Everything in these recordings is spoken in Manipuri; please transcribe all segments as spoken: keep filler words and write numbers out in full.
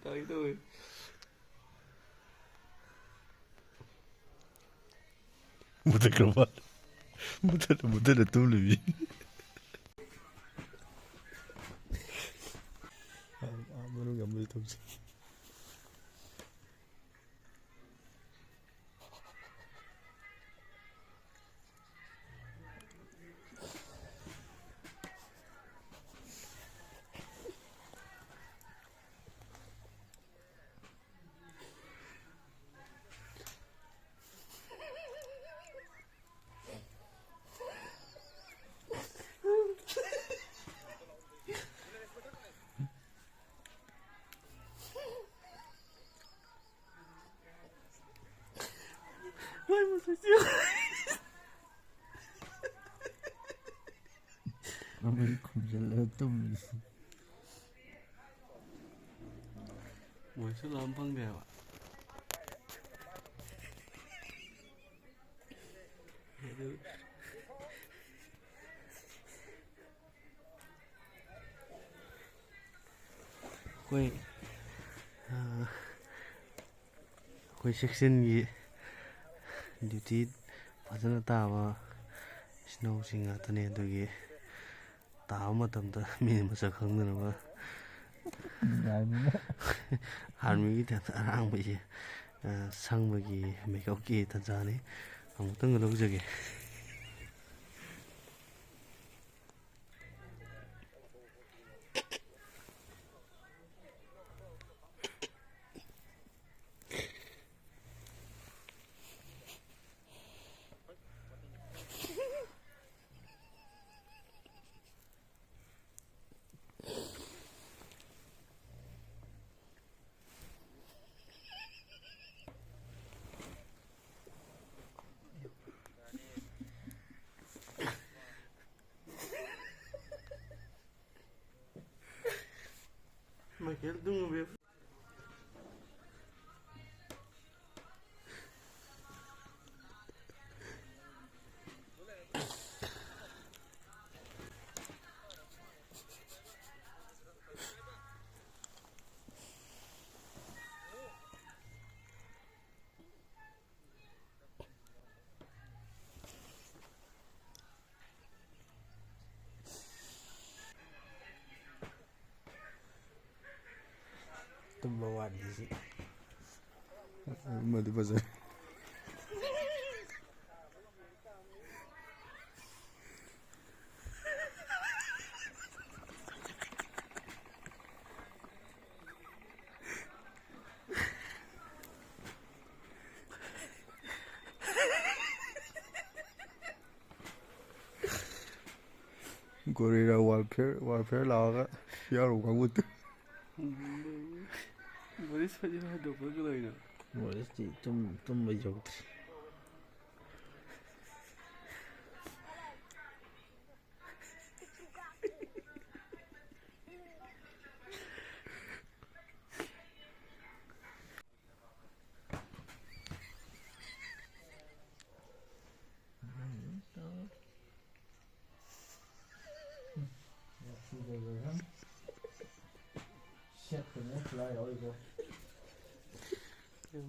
ꯇꯥꯒꯦ ꯇꯧꯋꯦ꯫ ꯃꯨꯊꯠꯈ꯭ꯔ ꯃꯥꯜꯂꯦ꯫ ꯃꯨꯊꯠꯂ, ꯃꯨꯊꯠꯂ ꯇꯨꯝ ꯂꯩꯕꯤ꯫ ꯑꯥ, ꯑꯥ, ꯃꯅꯨꯡ ꯌꯥꯝ ꯃꯨꯜꯂꯦ ꯇꯧꯔꯤꯁꯦ꯫ ꯃꯃꯤꯠ ꯈꯨꯝꯖꯤꯜꯂꯒ ꯇꯨꯝꯃꯤ꯫ ꯃꯣꯏꯁꯨ ꯂꯥꯝ ꯐꯪꯗꯦ ꯍꯥꯏꯕ꯫ ꯑꯗꯨ ꯑꯩꯈꯣꯏ, ꯑ, ꯑꯩꯈꯣꯏ ꯁꯦꯛꯁꯟꯒꯤ ꯗ꯭ꯌꯨꯇꯤ ꯐꯖꯅ ꯇꯥꯕ ꯏꯆꯤꯟ ꯏꯅꯥꯎꯁꯤꯡ ꯉꯥꯛꯇꯅꯦ꯫ ꯑꯗꯨꯒꯤ ꯇꯥꯕ ꯃꯇꯝꯗ ꯃꯤꯅ ꯃꯁꯛ ꯈꯪꯗꯅꯕ, ꯅꯨꯡꯉꯥꯏꯕꯅꯤꯅ꯫ ꯑꯥꯔꯃꯤꯒꯤ ꯇꯥꯏꯞꯇ ꯑꯔꯥꯡꯕꯁꯦ, ꯑ, ꯁꯪꯕꯒꯤ ꯃꯦꯀꯞꯀꯤ ꯇꯟꯖꯥꯅꯤ꯫ ꯑꯃꯨꯛꯇꯪꯒ ꯂꯧꯖꯒꯦ꯫ Michael, don't move. ꯇꯨꯝꯕ ꯋꯥꯠꯂꯤꯁꯤ꯫ ꯑꯃꯗꯤ ꯐꯖꯔꯦ꯫ Guerrilla warfare, warfare ꯂꯥꯛꯑꯒ ꯌꯥꯎꯔꯨꯕ ꯀꯥꯡꯕꯨꯗꯨ꯫ ꯕꯣꯔꯤꯁ ꯐꯖꯅ ꯍꯟꯗꯣꯛꯄ ꯀꯩꯗꯧꯔꯤꯅꯣ? ꯕꯣꯔꯤꯁꯇꯤ ꯇꯨꯝ-, ꯇꯨꯝꯕ ꯌꯧꯗ꯭ꯔꯤ꯫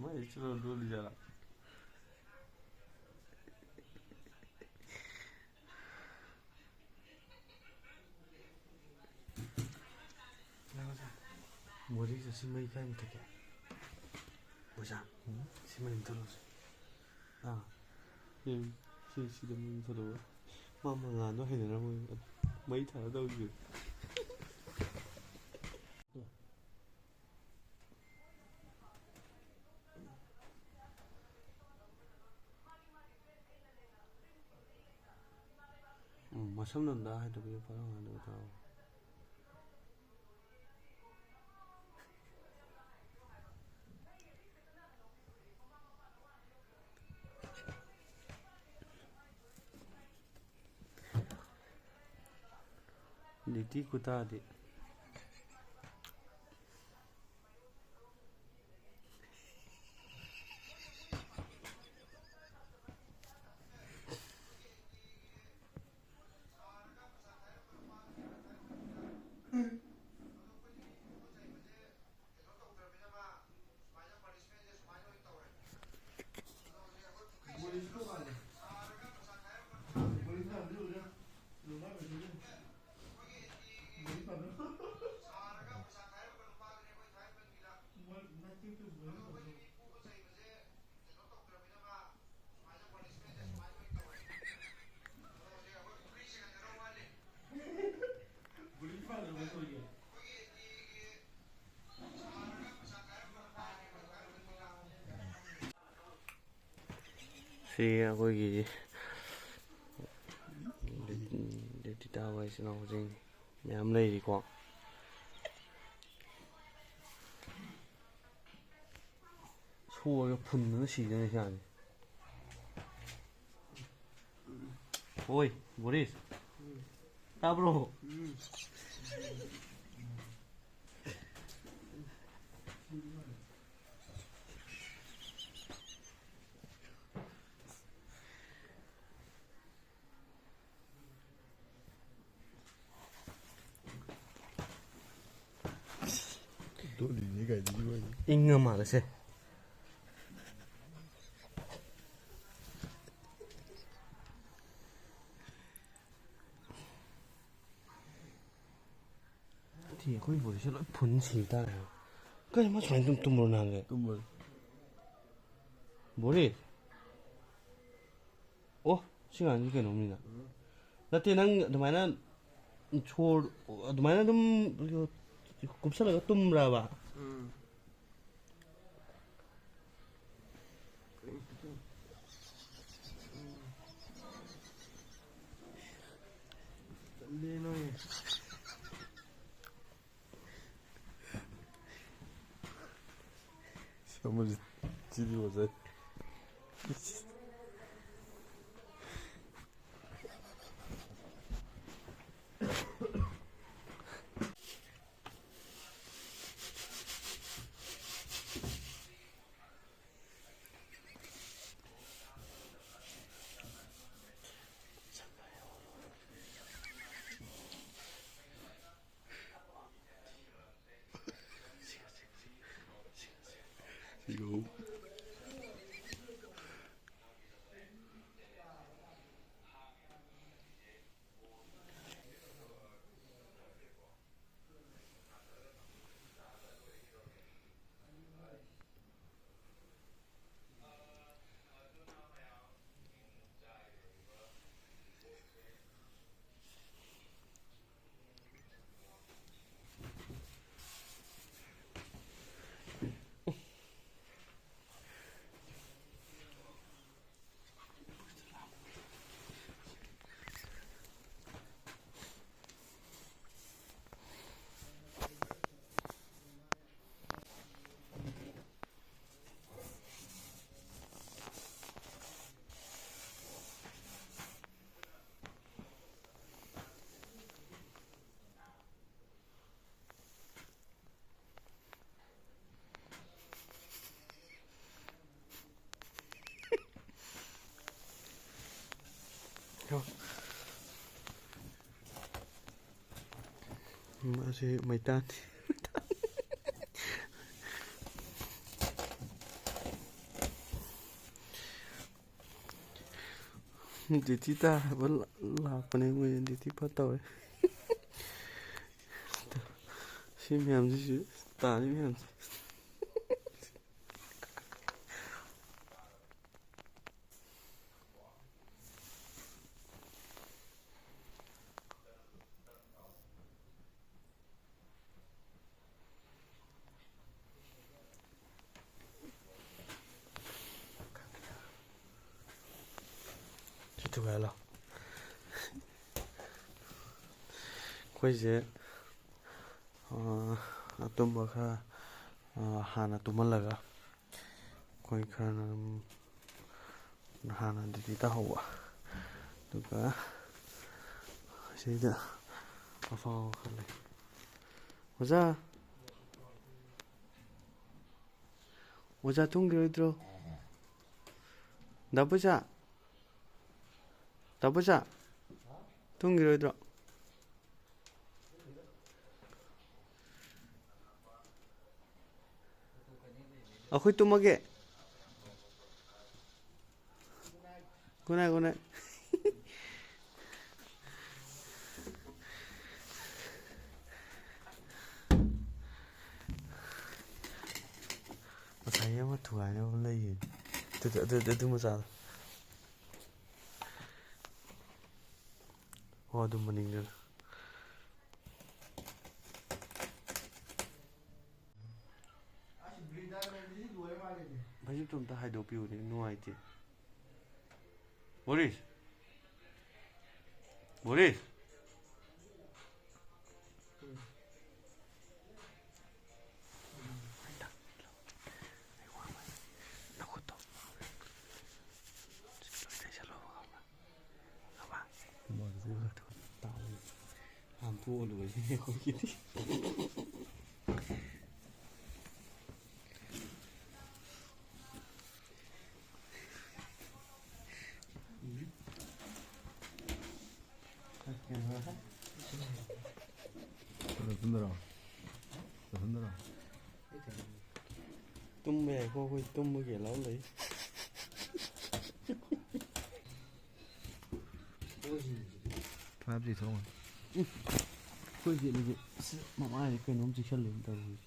ꯃꯥꯏ ꯆꯨꯔꯨꯞ ꯂꯣꯜꯂꯤꯖꯥꯠꯂ? ꯃꯣꯗꯤꯁꯦ ꯁꯤ ꯃꯩ ꯀꯥꯏ ꯃꯨꯊꯠꯀꯦ? ꯃꯣꯏꯁꯥ, ꯎꯝ? ꯁꯤ ꯃꯩ ꯃꯨꯊꯠꯂꯨꯁꯦ꯫ ꯑꯥ꯫ ꯁꯤ, ꯁꯤ, ꯁꯤꯗ ꯃꯩ ꯃꯨꯊꯠꯂꯨꯕ꯫ ꯃꯥ ꯃꯉꯥꯜꯗꯣ ꯍꯩꯅꯔꯝꯃꯣꯏ꯫ ꯃꯩ ꯊꯥꯜꯂ ꯇꯧꯁꯦ꯫ ꯎꯝ, ꯃꯁꯝꯗꯣ ꯑꯝꯇ ꯍꯥꯏꯗꯣꯛꯄꯤꯌꯨ, ꯐꯠ ꯂꯥꯎꯅ ꯑꯗꯨꯒ ꯊꯥꯎ꯫ ꯂꯤꯇꯤ ꯈꯨꯇꯥꯗꯤ꯫ ꯁꯤ ꯑꯩꯈꯣꯏꯒꯤ ꯂꯦꯇꯤꯇꯥ ꯍꯣꯏ ꯏꯆꯤꯟ ꯏꯅꯥꯎꯁꯤꯡ ꯃꯌꯥꯝ ꯂꯩꯔꯤꯀꯣ꯫ ꯁꯣꯛꯑꯒ ꯐꯨꯟꯗꯅ ꯁꯤꯗꯅ ꯏꯁꯥꯁꯦ꯫ ꯍꯣꯏ, ꯕꯣꯔꯤꯁ꯫ ꯇꯥꯕ꯭ꯔꯣ? ꯏꯪꯉ ꯃꯥꯜꯂꯦ ꯁꯦ꯫ ꯁꯤ ꯑꯩꯈꯣꯏ ꯕꯣꯔꯤꯁꯦ ꯂꯣꯏ ꯐꯨꯟ ꯁꯤ ꯇꯥꯔꯦ꯫ ꯀꯩꯅꯣ ꯃꯥ ꯁꯨꯃꯥꯏꯅ ꯑꯗꯨꯝ ꯇꯨꯝꯕ꯭ꯔꯣ ꯅꯍꯥꯟꯒꯩ? ꯇꯨꯝꯕꯅꯤ꯫ ꯕꯣꯔꯤꯁ? ꯑꯣ, ꯁꯤ ꯑꯉꯥꯡꯁꯤ ꯀꯩꯅꯣꯝꯅꯤꯅ꯫ ꯅꯠꯇꯦ, ꯅꯪ ꯑꯗꯨꯃꯥꯏꯅ ꯁꯣꯔ ꯑꯗꯨꯃꯥꯏꯅ ꯑꯗꯨꯝ ꯀꯨꯞꯁꯜꯂꯒ ꯇꯨꯝꯕ꯭ꯔꯕ? ꯎꯝ꯫ ꯇꯜꯂꯦ ꯅꯣꯏ꯫ ꯁꯤ ꯑꯃꯁꯤ ꯁꯤꯗꯤ ꯐꯖꯩ꯫ ꯃꯥꯁꯤ ꯃꯩꯇꯥꯟ꯫ ꯗ꯭ꯌꯨꯇꯤ ꯇꯥꯕ ꯂꯥꯛꯄꯅꯦ, ꯃꯣꯏ ꯗ꯭ꯌꯨꯇꯤ ꯐꯠ ꯇꯧꯋꯦ꯫ ꯁꯤ ꯃꯌꯥꯝꯁꯤꯁꯨ, ꯇꯥꯔꯤ ꯃꯌꯥꯝꯁꯦ꯫ ꯁꯤ ꯊꯨꯒꯥꯏꯍꯜꯂꯣ꯫ ꯑꯩꯈꯣꯏꯁꯦ, ꯑ, ꯑꯇꯨꯝꯕ ꯈꯔ, ꯑ, ꯍꯥꯟꯅ ꯇꯨꯝꯍꯜꯂꯒ, ꯑꯩꯈꯣꯏ ꯈꯔꯅ ꯑꯗꯨꯝ ꯍꯥꯟꯅ ꯗ꯭ꯌꯨꯇꯤ ꯇꯥꯍꯧꯕ, ꯑꯗꯨꯒ ꯁꯤꯗ ꯑꯐꯥꯎꯕ ꯈꯔ ꯂꯩ꯫ ꯑꯣꯖꯥ, ꯑꯣꯖꯥ ꯇꯨꯝꯈꯤꯔꯣꯏꯗ꯭ꯔꯣ? ꯗꯥꯄꯨꯁꯥ, ꯗꯥꯄꯨꯁꯥ, ꯇꯨꯝꯈꯤꯔꯣꯏꯗ꯭ꯔꯣ? ꯑꯩꯈꯣꯏ ꯇꯨꯝꯃꯒꯦ꯫ Good night, good night. ꯉꯁꯥꯏ ꯑꯃ ꯊꯨꯒꯥꯏꯅꯕ ꯂꯩꯌꯦ꯫ ꯑꯗꯨ, ꯑꯗꯨ, ꯑꯗꯨ, ꯑꯗꯨ ꯃꯆꯥꯗꯣ꯫ ꯍꯣ, ꯑꯗꯨ ꯃꯅꯤꯡꯗꯨꯗ꯫ ꯐꯩꯖꯨꯞꯇꯣ ꯑꯝꯇ ꯍꯥꯏꯗꯣꯛꯄꯤꯌꯨꯅꯦ, ꯅꯨꯡꯉꯥꯏꯇꯦ꯫ ꯕꯣꯔꯤꯁ! ꯕꯣꯔꯤꯁ! ꯅꯈꯨꯠꯇꯣ ꯁꯤ ꯂꯣꯏ ꯇꯩꯁꯜꯂꯣꯕ, ꯈꯪꯕ꯭ꯔꯥ? ꯈꯪꯉꯕ? ꯍꯥꯝꯇꯣꯛꯑ ꯂꯣꯏꯔꯦ ꯑꯩꯈꯣꯏꯒꯤꯗꯤ꯫ ꯅꯊꯟꯗꯔꯣ? ꯅꯊꯟꯗꯔꯣ? ꯇꯨꯝꯕ ꯌꯥꯏꯀꯣ, ꯑꯩꯈꯣꯏ ꯇꯨꯝꯕꯒꯤ ꯑꯦꯂꯥꯎ ꯂꯩ꯫ ꯐꯥꯏꯚ ꯖꯤ ꯊꯣꯛꯑꯝꯒꯅꯤ꯫ ꯑꯩꯈꯣꯏ ꯆꯦꯠꯂꯤꯁꯦ ꯃꯃꯥꯏꯗ ꯀꯩꯅꯣꯝ ꯆꯤꯛꯁꯜꯂꯦꯅ ꯇꯧꯔꯤꯁꯦ꯫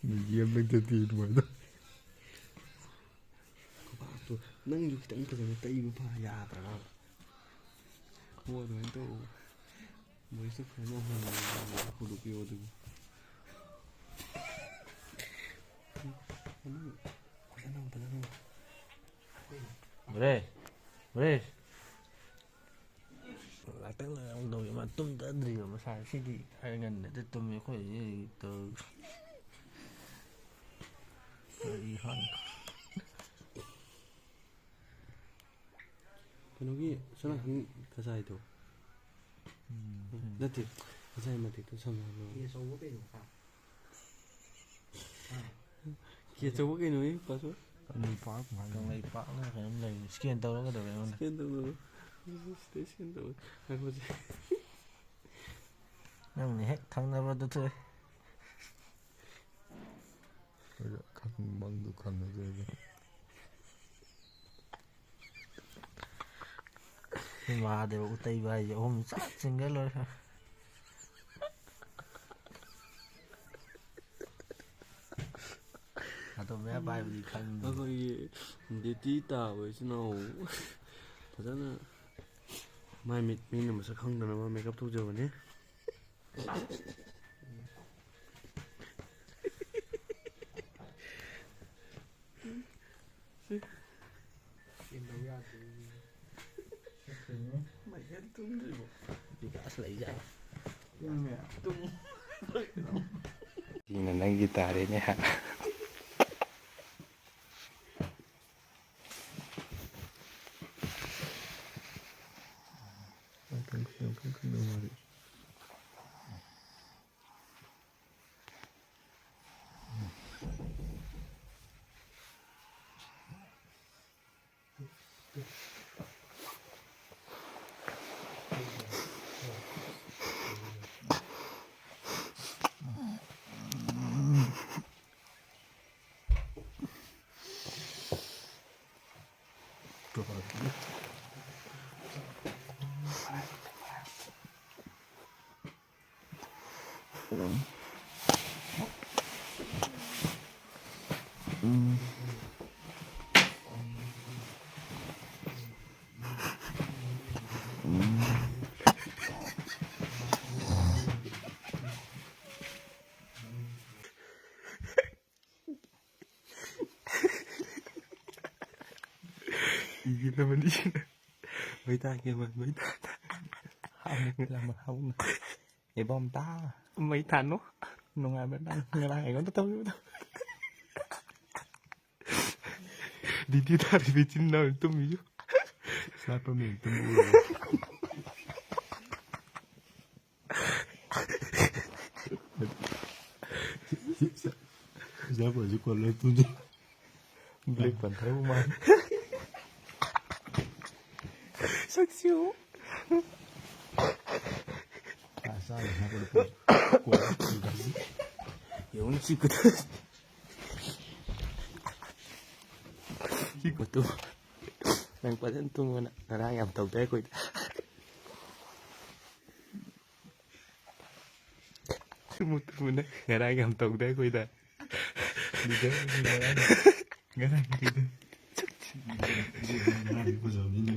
ꯃꯤꯒꯤ ꯑꯃ ꯂꯩꯇꯗꯤ ꯑꯗꯨꯃꯥꯏꯅ꯫ ꯈꯨꯕꯥꯛꯇꯣ ꯅꯪꯁꯨ ꯈꯤꯇꯪ ꯐꯖꯅ ꯇꯩꯕ ꯐ ꯌꯥꯗ꯭ꯔꯕ? ꯍꯣ, ꯑꯗꯨꯃꯥꯏꯅ ꯇꯧ꯫ ꯃꯣꯏꯁꯨ ꯐꯖꯅ ꯍꯣꯠꯅꯕꯤꯌꯣ ꯑꯗꯨꯕꯨ꯫ ꯐꯖꯅ, ꯐꯖꯅ꯫ ꯕ꯭ꯔꯦ, ꯕ꯭ꯔꯦ꯫ ꯉꯥꯛꯇꯪ ꯂꯩꯔ ꯑꯃꯨꯛ ꯇꯧꯒꯦ꯫ ꯃꯥ ꯇꯨꯝꯗꯗ꯭ꯔꯤꯕ ꯃꯁꯥ꯫ ꯁꯤꯗꯤ ꯈꯔ ꯉꯟꯅꯗꯤ ꯇꯨꯝꯃꯤ꯫ ꯑꯩꯈꯣꯏ ꯍꯧꯖꯤꯛ ꯍꯧꯖꯤꯛ ꯇꯧ-, ꯀꯔꯤ ꯍꯥꯏꯅꯣ? ꯀꯩꯅꯣꯒꯤ ꯁꯣꯝ ꯅꯥꯀꯟ ꯀꯆꯥꯏꯗꯣ꯫ ꯎꯝ꯫ ꯅꯠꯇꯦ, ꯀꯆꯥꯏ ꯃꯇꯦꯛꯇꯣ ꯁꯝꯅ ꯍꯥꯏꯕ꯫ ꯀꯦ ꯑꯆꯧꯕ ꯀꯩꯅꯣ? ꯀꯦ ꯑꯆꯧꯕ ꯀꯩꯅꯣ, ꯄꯥꯁꯋꯥꯔꯗ? ꯀꯪꯂꯩꯄꯥꯛ ꯍꯥꯏꯕ꯫ ꯀꯪꯂꯩꯄꯥꯛꯅ ꯀꯩꯅꯣꯝ ꯂꯩꯕꯅꯤ꯫ ꯁ꯭ꯀꯦꯟ ꯇꯧꯔꯒ ꯀꯩꯗꯧꯋꯦ ꯑꯩꯉꯣꯟꯗ? ꯁ꯭ꯀꯦꯟ ꯇꯧꯔꯒ꯫ ꯁꯤꯗꯩ ꯁ꯭ꯀꯦꯟ ꯇꯧꯔꯒ꯫ ꯉꯥꯏꯈꯣꯁꯦ꯫ ꯅꯪꯅ ꯍꯦꯛ ꯊꯪꯅꯕꯗꯨ ꯊꯣꯛꯑꯦ꯫ ꯑꯩꯈꯣꯏꯗ ꯈꯪ-, ꯃꯪꯗꯨ ꯈꯪꯅꯗ꯭ꯔꯦꯗ꯫ ꯃꯍꯥꯗꯦꯕ ꯎꯇꯩꯕ ꯍꯥꯏꯁꯦ ꯑꯍꯨꯝ ꯆꯞ ꯆꯤꯡꯒ ꯂꯣꯏꯔꯦ꯫ ꯑꯗꯣ ꯃꯌꯥ ꯄꯥꯏꯕꯗꯤ ꯈꯪꯗꯦ꯫ ꯑꯩꯈꯣꯏꯒꯤ ꯗ꯭ꯌꯨꯇꯤ ꯇꯥꯕ ꯏꯆꯤꯟ ꯏꯅꯥꯎ ꯐꯖꯅ ꯃꯥꯏ ꯃꯤꯠ ꯃꯤꯅ ꯃꯁꯛ ꯈꯪꯗꯅꯕ ꯃꯦꯀꯞ ꯇꯧꯖꯕꯅꯤ꯫ ꯃꯩꯈꯦꯠ ꯇꯨꯝꯗ꯭ꯔꯤꯕꯣ? ꯕꯤꯀꯥꯁ ꯂꯩꯖꯥꯠꯂꯣ? ꯁꯤꯅ ꯅꯪꯒꯤ ꯇꯥꯔꯦꯅꯦ ꯍꯥ? ꯏꯒꯤꯅꯕꯅꯤ ꯁꯤꯅ꯫ ꯃꯩ ꯊꯥꯒꯦ, ꯃꯩ, ꯃꯩ ꯊꯥ-, ꯊꯥ-, ꯍꯥꯎꯅ, ꯂꯥꯎꯅ, ꯍꯥꯎꯅ꯫ ꯏꯕꯣꯝꯇ꯫ ꯃꯩ ꯊꯥꯅꯨ꯫ ꯅꯨꯡꯉꯥꯏꯕ꯭ꯔꯥ ꯅꯪ ꯉꯔꯥꯡ ꯑꯩꯉꯣꯟꯗ ꯇꯧꯈꯤꯕꯗꯣ? ꯗꯤꯗꯤ ꯊꯥꯔꯤꯕ ꯏꯆꯤꯟ ꯏꯅꯥꯎ ꯇꯨꯝꯃꯤꯁꯨ꯫ ꯁ꯭ꯅꯥꯏꯄꯔ ꯃꯦꯟ ꯇꯨꯝꯕ ꯎꯔꯕꯣ? ꯁ꯭ꯅꯥꯏꯄꯔꯁꯨ ꯀꯣꯜꯂ ꯇꯨꯝꯃꯤ꯫ ꯕ꯭ꯂꯦꯛ ꯄꯟꯊꯔꯕ ꯃꯥꯜꯂꯦ꯫ ꯁꯛꯁꯤꯎ꯫ ꯌꯦꯡꯉꯨꯅꯦ ꯁꯤ ꯈꯨꯇꯨ-, ꯁꯤ ꯈꯨꯇꯨ꯫ ꯅꯪ ꯐꯖꯅ ꯇꯨꯝꯃꯣ ꯅꯪ꯫ ꯉꯔꯥꯡ ꯌꯥꯝ ꯇꯧꯗꯥꯏ ꯑꯩꯈꯣꯏꯗ꯫ ꯇꯨꯝꯃꯨ, ꯇꯨꯝꯃꯨ ꯅꯪ꯫ ꯉꯔꯥꯡ ꯌꯥꯝ ꯇꯧꯗꯥꯏ ꯑꯩꯈꯣꯏꯗ꯫ ꯂꯤꯗꯔ ꯉꯔꯥꯡ, ꯉꯔꯥꯡ ꯂꯤꯗꯔ꯫ ꯉꯔꯥꯡꯗꯤ ꯐꯖꯕꯅꯤꯅꯦ꯫